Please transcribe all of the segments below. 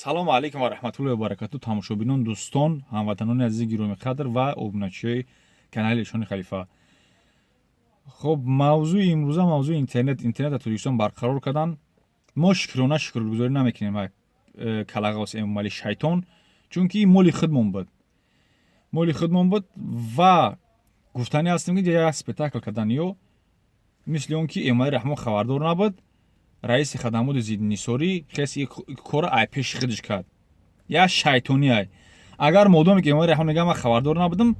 Салому алайкум ва раҳматуллоҳи ва баракату, тамошобинон, дӯстон, ҳамватанони азизи гиромиқадр ва обуначиёи канали Эшони Халифа. Хуб, мавзӯи имрӯза мавзӯи интернет. Интернет дар Тоҷикистон барқарор кардан. Мо шукрона шукргузорӣ намекунем калағос Эмомалӣ шайтон, чунки ин моли худмон буд. Моли худмон буд ва гуфтанӣ ҳастем, ки як спектакл кардан ё мисли он ки Эмомалӣ Раҳмон хабардор набуд, раиси хадамоти зиддинисорӣ хеси кора ай пеши худаш кард. Як шайтонӣ ай. Агар модоме ки Эмомалӣ Раҳмон мегӯяд, ман хабардор набудам,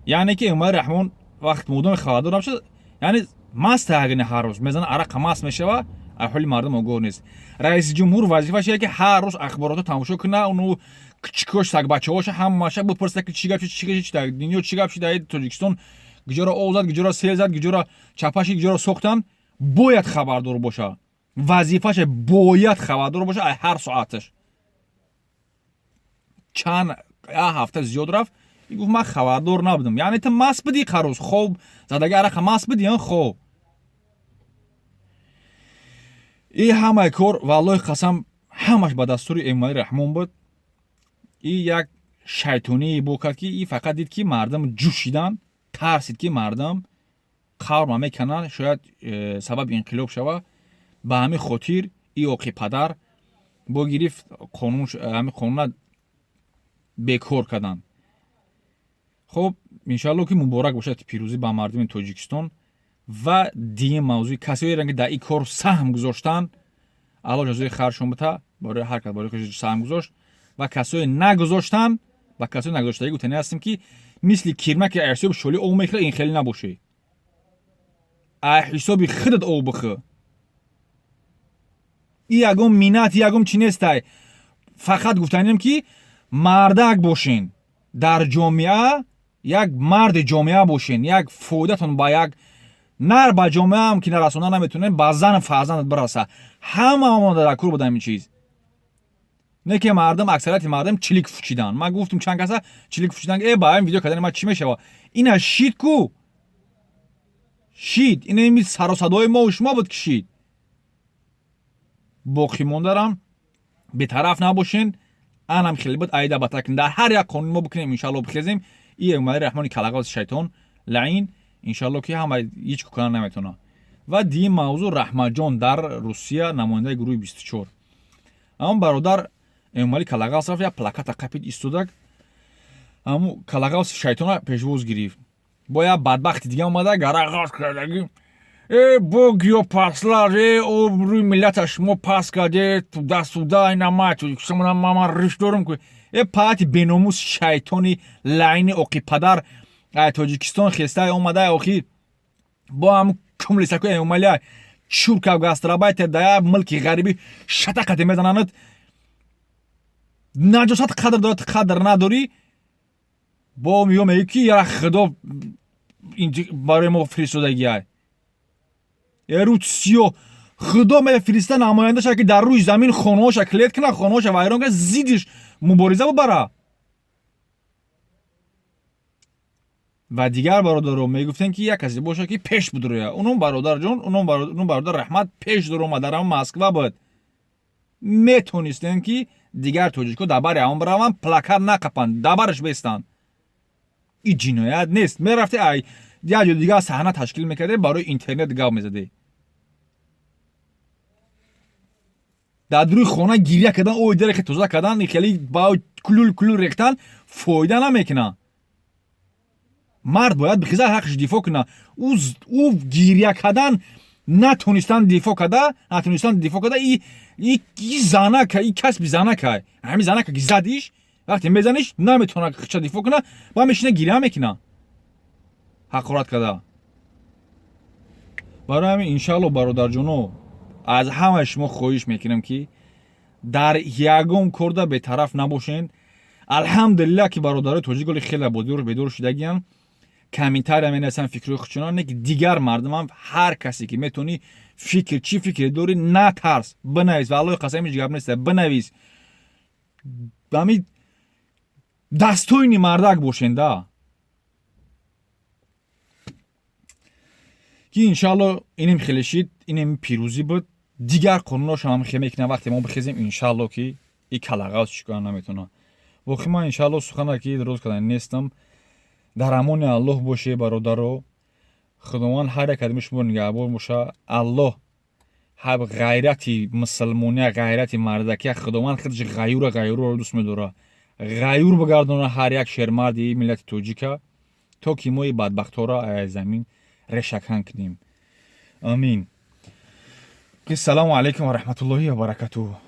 яъне ки Эмомалӣ Раҳмон вақт модоме хабардор набошад, яъне маст агни ҳар рӯз мезана арақа, маст мешава, аҳоли мардум огоҳ нест. Раиси ҷумҳур вазифааш ки ҳар рӯз ахборото тамошо куна, уну кучикош, сагбачаҳоша ҳамаша бипурса, ки чӣ гап шид, чӣ гап дар дунё, чӣ гап шид, дар Тоҷикистон куҷоро об зад, куҷоро сел зад, куҷоро чапа шид, куҷоро сохтанд. Бояд хабардор боша, вазифаша бояд хабардор боша ай ҳар соаташ. Чанд як ҳафта зиёд рафт, гуфт, ман хабардор набудам. Яъне ту маст будӣ, қарӯз хоб задаги арақа маст будӣ, хоб. И ҳамаи кор, валлоҳи қасам, ҳамаш ба дастури Эмомалӣ Раҳмон буд. И як шайтоние бо кард, ки и фақат дид, ки мардум ҷӯшидан, тарсид, ки мардум қавр мекунанд, шояд сабаби инқилоб шава. Ба ҳамин хотир и оқи падар бо гирифт қонун, ҳамин қонуна бекор карданд. Хуб, иншаалло, ки муборак бошад пирӯзӣ ба мардуми Тоҷикистон. Ва дигин мавзӯи касоеро, ки дар ин кор саҳм гузоштанд, Аллоҳ ҷазои хайршон бита, барои ҳар кас барои худаш саҳм гузошт, ва касое нагузоштанд, ба касои нагузоштагӣ гуфтанӣ ҳастем, ки мисли кирма, ки ҳисоби шолӣ об мехӯрад, ин хеле набошед, ай ҳисоби худат об бихӯр. И ягон миннат, ягон чи нестай. Фақат гуфтанем, ки мардак бошен дар ҷомеа, як марди ҷомеа бошен, як фоидатон ба як нар ба ҷомеаам ки нарасонда наметонем, ба зану фарзандат бираса. Ҳамаамон дар кур будам ин чиз. Не ки мардум, аксарияти мардум чилик фучидан. Ман гуфтум, чанд каса чилик фучидан, э, ба ин видео кардани ман чӣ мешава? Ина шид ку, шид. Ина ими саросадои мо шумо буд, ки шид. Боқимондарам бетараф набошен. Анам хеле буд, айда батакн дар ҳар як қонун мо бикунем, иншалло, бихезем. И Эмомалӣ Раҳмони калағози шайтон лаин, иншалло, ки ҳама ҳеҷ кунан наметавона. Ва дигин мавзӯъ, Раҳматҷон дар Русия, намояндаи гурӯҳи 24, аммо бародар Эмомалӣ калағаз рафт, як плаката қапид истодак, ҳаму калағаз шайтона пешвоз гирифт. Бо як бадбахти дига омада гарағаз кардагӣ, э, богиё паслар, э, обрӯи миллата шумо пас карде, туда-сюда, ина ма тоҷикистон, ман риш дорам ку. Э, паати беномус, шайтони лайни оқи падар, ай Тоҷикистон хеста омада, охи бо ҳам кумлисаку Эмомалия чуркав гастарбайтер да як мулки ғарибӣ шатақате мезананад. Наҷосат қадр дорад, қадр надорӣ. Бо меё мегӯ, ки як худо барои мо фиристодагиай. Эрутсиё худо мефириста намояндаша, ки дар рӯи замин хонаҳоша клет кунад, хонаҳоша вайрон кунад, зиддиш мубориза бубара. Ва дигар бародаро мегуфтем, ки як касе боша, ки пеш будроя. Унун бародарҷон, унун бародар Раҳмат пеш дуромад, дар ҳамон Москва буд. Метонистем, ки дигар тоҷикҳо дар бари ҳамон бираванд, плакат нақапанд, дар бараш бестанд. Ин ҷиноят нест. Мерафте, ай як ҷо дигар саҳна ташкил мекарде, барои интернет гап мезаде. Дар дуруи хона гиря кардан, ой дарахе тоза кардан, хеле ба кулул кулул рехтан фоида намекунад. Мард бояд бихеза, ҳаққаш дифоъ кунад. Ӯ гиря кардан натонистан, дифоъ карда натонистан, дифоъ карда. И занака, и касби занакай. Ҳамин занака ки задиш, вақте мезаниш, наметавона хича дифоъ кунад, ба мешина, гиря мекунад, ҳақорат карда. Барои ҳамин, иншаалло, бародарҷоно, аз ҳамаи шумо хоҳиш мекунам, ки дар ягон корда бетараф набошен. Алҳамдулиллаҳ, ки бародарои тоҷик оли хеле бедор шудагиянд, комментария менависанд, фикрҳои худшона. Не ки дигар мардумам, ҳар касе ки метавонӣ, фикр, чӣ фикре дорӣ, натарс, бинавис. Валлоҳи қасам, ҳеҷ гап нест, бинавис. Ҳамин дастойни мардак бошен да, ки иншаалло инем хеле шид, инем пирӯзӣ буд. Дигар қонуношам ҳам хе мекунам. Вақте мо бихезем, иншаалло, ки И калағаз чӣ кора наметавона. Воқеъ, ман, иншаалло, сухана ки роз кардан нестам. Дар амони Аллоҳ боше, бародаро. Худованд ҳар як кадами шуморо нигаҳбон боша. Аллоҳ ҳар ғайрати мусулмония, ғайрати мардакия, Худованд худаш ғаюра, ғаюрро дӯст медорад, ғаюр бигардона ҳар як шермарди миллати тоҷика, то ки мо и бадбахтҳоро аз замин решакан кунем. Амин. Ассалому алайкум ва раҳматуллоҳи ва баракатуҳ.